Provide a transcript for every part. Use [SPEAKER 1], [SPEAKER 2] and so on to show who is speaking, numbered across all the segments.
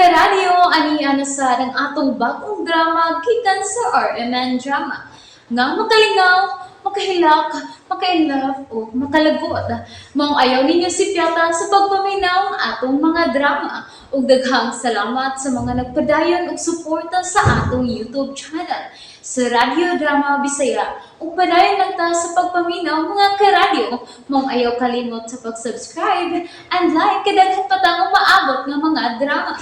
[SPEAKER 1] Karadyo, ani na sa ang atong bagong drama gikan sa RMN Drama. Nga makalingaw, makahilak, maka-inlove o makalagot. Maong ayaw ninyo sipyata sa pagpaminaw ang atong mga drama. Ug daghang salamat sa mga nagpadayon og suporta sa atong YouTube channel sa Radyo Drama Bisaya. Ug padayon lang ta sa pagpaminaw, mga karadyo. Maong ayaw kalimot sa pag-subscribe and like kay daghan pa tang umaabot nga mga drama.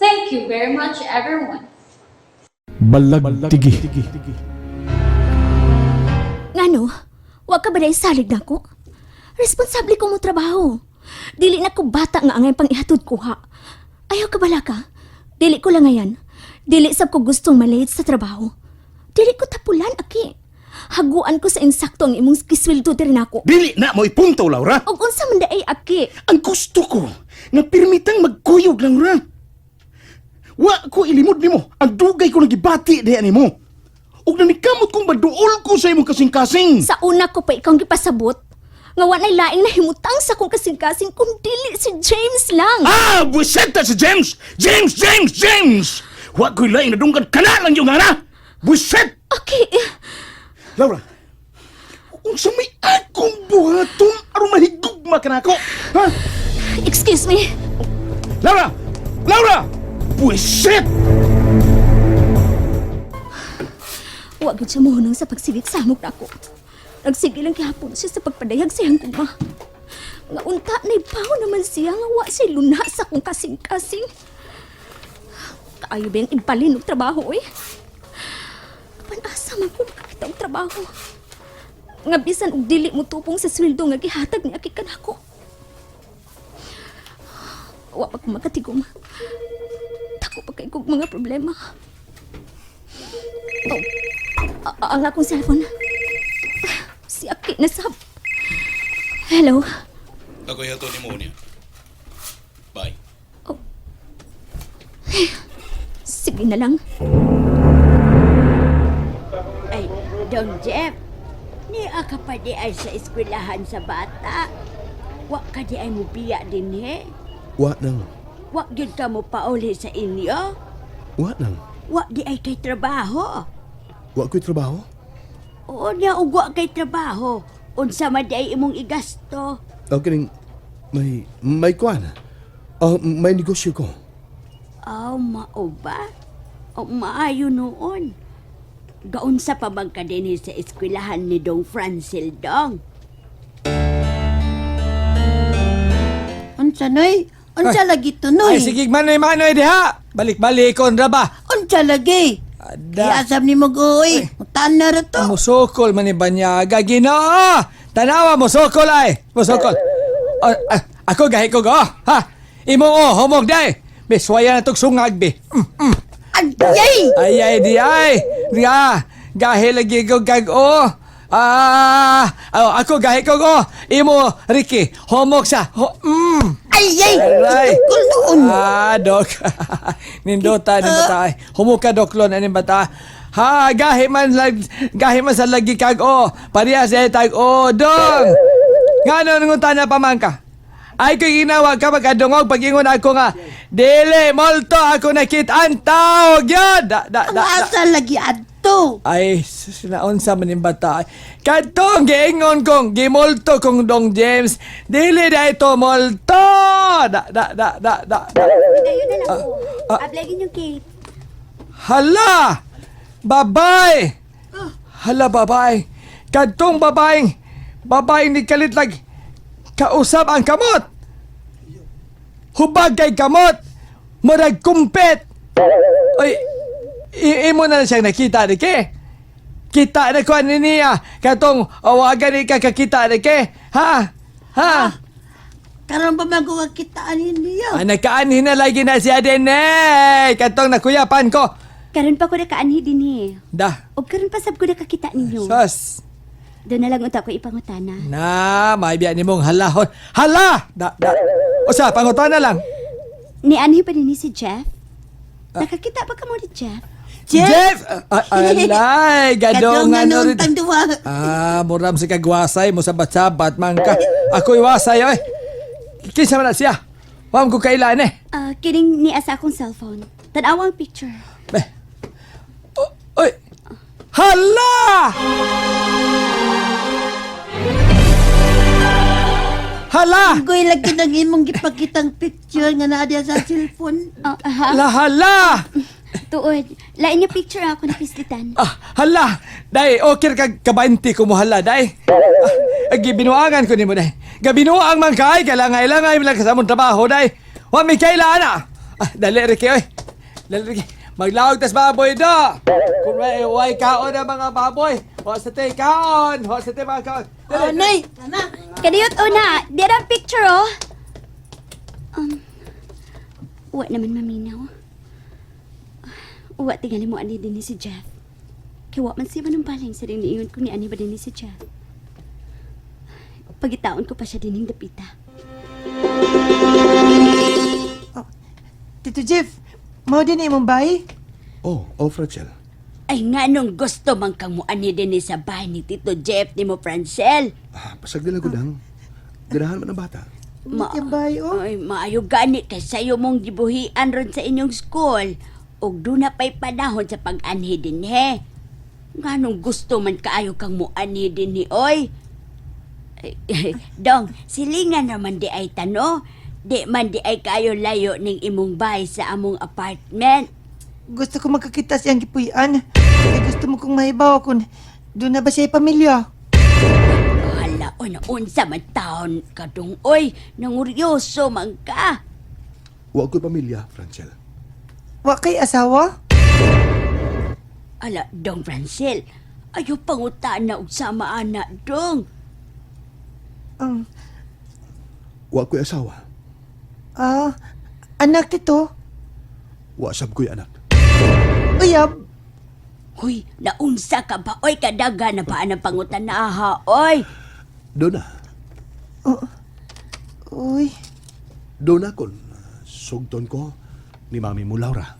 [SPEAKER 1] Thank you very much, everyone.
[SPEAKER 2] Balagtigi.
[SPEAKER 3] Ngano? Wa ka ba dahil salig nako? Responsable ko mo trabaho. Dili na ko bata nga angay pang ihatod kuha. Ayaw ka bala ka. Dili ko lang ngayan. Dili sab ko gustong malate sa trabaho. Dili ko tapulan, aki. Haguan ko sa insakto ang imong kisweldo diri nako.
[SPEAKER 4] Dili na mo ipunto, Laura.
[SPEAKER 3] Og unsa man daay, aki?
[SPEAKER 4] Ang gusto ko, nga pirmitang magkuyog, Laura. Wa ko ilimod nimo ang dugay ko nagibati diha nimo. Ug nanikamot kong baduol ko sa imong kasing-kasing.
[SPEAKER 3] Sa una ko pa ikaw ang gipasabot nga wa nay laing nahimutang sa akong kasing-kasing kung dili si James lang.
[SPEAKER 4] Ah, buwiseta si James! James, James, James! Wa ko'y laing nadunggan kana lang yung ana! Buwiset!
[SPEAKER 3] Aki,
[SPEAKER 4] Laura, unsa may akong buhaton aron mahigugma ka nako? Ha?
[SPEAKER 3] Excuse me.
[SPEAKER 4] Laura! Laura! Buwiset!
[SPEAKER 3] Wa gid siya mohunong sa pagsilit sa hamok nako. Nagsige lang gihapon siya sa pagpadayag sa iyang gugma. Nga unta naibaw naman siya nga wa siya luna sa akong kasing-kasing. Kaayo ba yung ibalin og trabaho eh? Apan asa man ko makakita og trabaho? Nga bisan og dili mo tupong sa sweldo nga gihatag ni aki kanako. Wa pa ko makatigom. Dako pa kay kog mga problema. Oh, ang akong cellphone. Si Aki na sab. Hello.
[SPEAKER 5] Ako yato ni mo niya. Bye.
[SPEAKER 3] Oh. Sige na lang.
[SPEAKER 6] Ay, Don Jeff, ni ka pa di ay sa eskwelahan sa bata. Wa ka di ay mubiya din he.
[SPEAKER 7] Wa nang.
[SPEAKER 6] Wa gyud ka mo pauli sa inyo.
[SPEAKER 7] Wa nang.
[SPEAKER 6] Wa di ay kay trabaho.
[SPEAKER 7] Wa ko'y trabaho.
[SPEAKER 6] Oo niya ug wa kay trabaho. Unsa man di ay imong igasto.
[SPEAKER 7] O kining may kuan. Ah, may negosyo ko.
[SPEAKER 6] Aw, mao ba? O, maayo noon. Gaunsa pa bang ka dinhi sa eskwelahan ni Dong Francil Dong?
[SPEAKER 8] Unsa noy? Unsa lagi to noy?
[SPEAKER 9] Ay, sige, manoy, manoy diha. Balik-balikon ra ba?
[SPEAKER 8] Unsa lagi?
[SPEAKER 9] Ada.
[SPEAKER 8] Iasam ni mag-uwi. Mutan na ra to.
[SPEAKER 9] Musukol man ni Banyaga. Ginoo! Tanawa, musukol ay! Musukol. Oh, ah, ako gahi ko go. Ha? Imo oh, humog day. Biswaya na tog sungag bi.
[SPEAKER 8] Ayay!
[SPEAKER 9] Ay ay di ay. Nga, gahi lagi ko gag oh. Ah, oh, ako gahi ko go. Imo Ricky, humog sa. Ho.
[SPEAKER 8] Ayay!
[SPEAKER 9] Aray.
[SPEAKER 8] Tukol noon.
[SPEAKER 9] Ah, dok. Nindota ni bata. Ay. Humuka doklon ani bata. Ha, gahi man lag, gahi man sa lagi kag o. Parehas eh tag o dong. Ngano nungutan na pamangka? Ay ko ginawa ka magkadungog pag-ingon ako nga dili molto ako nakit-an tawag yun. Da, da,
[SPEAKER 8] Ang
[SPEAKER 9] da, da.
[SPEAKER 8] asa lagi adto.
[SPEAKER 9] Ay, naunsa man yung bata. Kadtong giingon kong gimulto kong Dong James. Dili da ito multo. Da da da da da. Da.
[SPEAKER 6] Kayo na lang ko.
[SPEAKER 9] Ah.
[SPEAKER 6] Ablagin yung cake.
[SPEAKER 9] Hala! Babay! Hala, babay! Kadtong babaeng, babaeng ni Kalitlag, kausap ang kamot! Hubag kay kamot! Murag kumpet! Oy, imo na lang siyang nakita ni ke. Kita na ko ani niya. Katong awagan ni ka kakita ni ke. Ha? Ha?
[SPEAKER 8] Karon pa man ko kakitaan niya.
[SPEAKER 9] Ah, nakaanhin na lagi na siya din eh. Katong nakuyapan ko.
[SPEAKER 6] Karon pa ko nakaanhi dinhi.
[SPEAKER 9] Da.
[SPEAKER 6] Og karon pa sab ko nakakita ninyo.
[SPEAKER 9] Sus.
[SPEAKER 6] Doon na lang unta ko ipangutana.
[SPEAKER 9] Na, maibiya ni mong halahon. Hala! Da, da. O sa, pangutana lang.
[SPEAKER 6] Ni anhi pa dinhi si Jeff? Nakakita ba ka mo ni Jeff?
[SPEAKER 9] Jeff! Ah, alay, gadong
[SPEAKER 8] Kadungan
[SPEAKER 9] ano
[SPEAKER 8] noon
[SPEAKER 9] rin.
[SPEAKER 8] tang duwa.
[SPEAKER 9] Ah, muram sa kagwasay mo sa batsabat man ka. Ako'y wasay, oy. Kinsa man na siya? Wa man ko kaila ani.
[SPEAKER 3] Ah, kining niya sa akong cellphone. Tanawa ang picture.
[SPEAKER 9] Be. Oh, oy. Hala! Hala!
[SPEAKER 8] Goy lagi nang imong gipakitang picture nga naa diya sa cellphone.
[SPEAKER 3] Ah, aha.
[SPEAKER 9] Hala, hala!
[SPEAKER 3] Tuod. Lain niya picture ako na pislitan.
[SPEAKER 9] Ah, hala! Day, okay kag kabanti ko mo hala, day. Ah, gibinuangan ko nimo, day. Gabinuang man kay, kailangay-langay man lang ka sa among trabaho, day. Wa mi kaila ana. Ah, dali Ricky, oy. Dali Ricky. Maglaog tas baboy do. Kung may way kaon ang mga baboy. Wa sa te kaon, wa sa te mga kaon. Dali.
[SPEAKER 8] Oh, nay, ana.
[SPEAKER 3] Kadiyot una, di ang picture oh. Wa naman maminaw. Wa tingali mo ani din ni si Jeff. Kay wa man siya manumpaling sa rin ko ni ani ba din ni si Jeff. Pagitaon ko pa siya dining dapita.
[SPEAKER 2] Tito Jeff, mao din imong bahay?
[SPEAKER 7] Oh, oh, Francel.
[SPEAKER 6] Ay nga nung gusto man kang muani din sa bahay ni Tito Jeff ni mo Francel.
[SPEAKER 7] Ah, pasag nila gudang. Ganahan man ang bata.
[SPEAKER 2] Ma yung bahay, oh.
[SPEAKER 6] Ay, maayo gani kay sayo mong gibuhian ron sa inyong school. Ug doon na pa'y panahon sa pag-anhi din he. Nganong gusto man kaayo kang muanhi din ni oy. Ay, Dong, silingan naman di ay tano. Di man di ay kaayo layo ning imong bahay sa among apartment.
[SPEAKER 2] Gusto ko magkakita siyang gipuy-an. Kaya gusto mo kong mahibaw kung doon na ba siya pamilya.
[SPEAKER 6] Hala, o naunsa man taon ka dong, oy. Nanguryoso man ka.
[SPEAKER 7] Wa ko'y pamilya, Francel.
[SPEAKER 2] Wa kay asawa?
[SPEAKER 6] Ala, dong Francel, ayo pangutan na og sama ana dong.
[SPEAKER 7] Wa ko'y asawa.
[SPEAKER 2] Ah, anak tito.
[SPEAKER 7] Wa sab ko'y anak.
[SPEAKER 2] Uyab.
[SPEAKER 6] Hoy, naunsa ka ba? Oy, kadaga na ba ang pangutan na ha? Oy,
[SPEAKER 7] Doon na.
[SPEAKER 2] Uy,
[SPEAKER 7] Doon na kon sugton ko ni mami mo, Laura.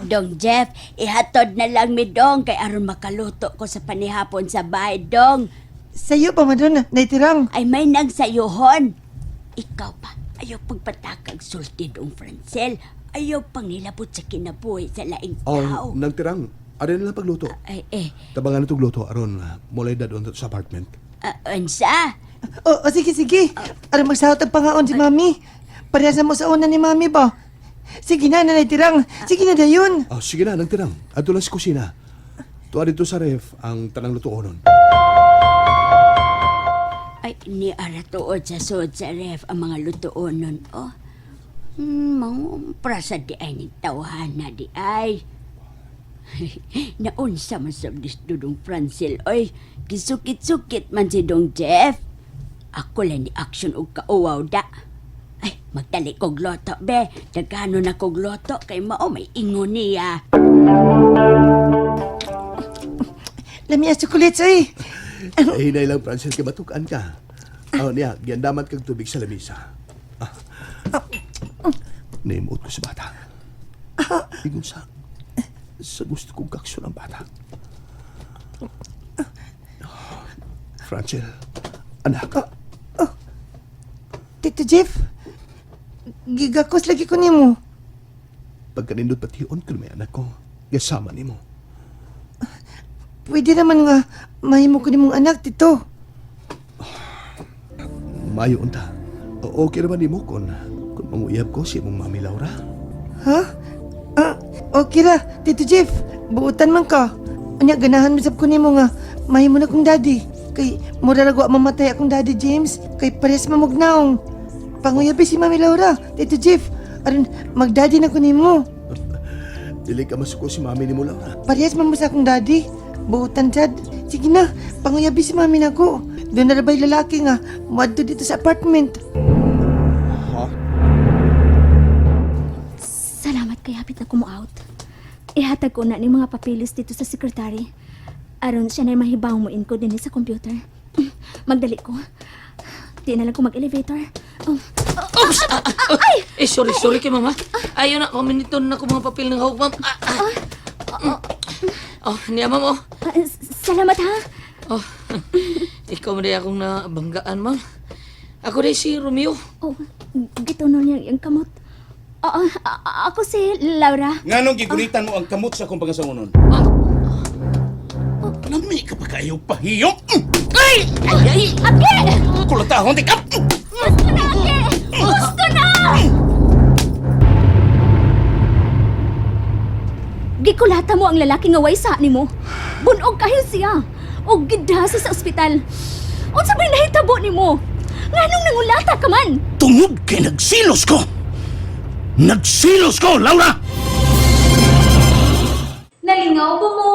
[SPEAKER 6] Dong Jeff, ihatod na lang mi dong kay aron makaluto ko sa panihapon sa bahay dong.
[SPEAKER 2] sayo pa man doon, naitirang.
[SPEAKER 6] Ay may nagsayuhon. Ikaw pa, ayaw pagpatakag sulti dong Francel. Ayaw pang nilabot sa kinabuhi sa laing tao.
[SPEAKER 7] Oh, nagtirang. Ari na lang pagluto.
[SPEAKER 6] Ay, eh,
[SPEAKER 7] Tabangan na itong luto aron mulay dadon sa apartment.
[SPEAKER 6] unsa?
[SPEAKER 2] Oh, oh, sige, sige. Aron magsahot ang pangaon si mami. Parehas na mo sa una ni mami ba? Sige na, nanay tirang. Sige na dayon.
[SPEAKER 7] Oh, sige na, nagtirang. Adto lang sa kusina. Tuwa dito sa ref ang tanang lutuonon.
[SPEAKER 6] Ay, ni ara tuod sa sod sa ref ang mga lutuon nun, oh. Mangumpra sa di ay ning tawhana di ay. Naunsa man sa dudong Francel, oy. Gisukit-sukit man si Dong Jeff. Ako lang ni action og kauwaw da. Ay, magdali kog loto, be. Dagano na kog loto kay mao may ingon niya.
[SPEAKER 2] Lami ang chocolates, ay.
[SPEAKER 7] Eh, hinay lang, Francel, kay matukan ka. Oh, niya, giandaman kag tubig sa lamisa. Ah. Naimot ko sa bata. Ingon sa gusto kong kaksyon ang bata. Francel, anak,
[SPEAKER 2] Tito Jeff, gigakos lagi ko nimo.
[SPEAKER 7] pagkanindot patiyon ko may anak ko, gasama nimo.
[SPEAKER 2] Pwede naman nga mahimo ko nimong anak, tito.
[SPEAKER 7] Mayo unta. Okay naman nimo kon manguyab ko si imong mami Laura.
[SPEAKER 2] Ha? Ah, okay ra, Tito Jeff. Buutan man ka. Unya, ganahan mo sab ko nimo nga mahimo na kong daddy. Kay mura ra wa mamatay akong daddy James. Kay pares mamugnaong. Panguyabi si Mami Laura, Tito Jeff. Aron magdaddy na ko nimo.
[SPEAKER 7] Dili ka masuko si mami nimo Laura.
[SPEAKER 2] Parehas man mo sa akong daddy. Buutan sad. Sige na, panguyabi si mami nako. Doon na ba'y lalaki nga muadto dito sa apartment.
[SPEAKER 7] Ha?
[SPEAKER 3] Salamat kay hapit na kumu-out. Ihatag ko na ni mga papeles dito sa sekretary. Aron siya na mahibaw mo in ko din sa computer. Magdali ko. Di na lang ko mag-elevator. Oh,
[SPEAKER 10] Oops! Ah, ah, ah. Eh, sorry, sorry kay mama. Ayaw na, kuminito na ako mga papel ng hawak, ma'am. Ah, ah. Oh, niya, ma'am, oh.
[SPEAKER 3] salamat ha.
[SPEAKER 10] Oh, ikaw man akong nabanggaan, ma'am. Ako dai si Romeo.
[SPEAKER 3] Oh, gitunon niya iyang kamot. Oo, ako si Laura.
[SPEAKER 4] Nganong gigunitan mo ang kamot sa akong pangasawonon? Lami ka pa kayo pahiyom.
[SPEAKER 10] Ay! Ay, ay!
[SPEAKER 3] Aki!
[SPEAKER 4] Kulatahon di ka.
[SPEAKER 3] Gusto na, Aki! Gusto na! Gikulata mo ang lalaki nga way sa nimo. Bunog kayo siya. O gidasa sa ospital. Unsa ba'y nahitabo nimo? Nganong nangulata ka man?
[SPEAKER 4] Tungod kay nagsilos ko. Nagsilos ko, Laura!
[SPEAKER 1] Nalingaw ba mo?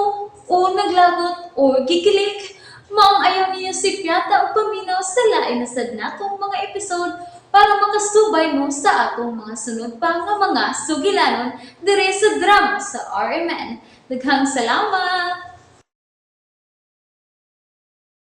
[SPEAKER 1] O naglagot o gikilig? Maong ayaw niyo si Piata o paminaw sa lain na sad natong mga episode para makasubay mo sa atong mga sunod pa nga mga sugilanon dire sa drama sa RMN. Daghang salamat!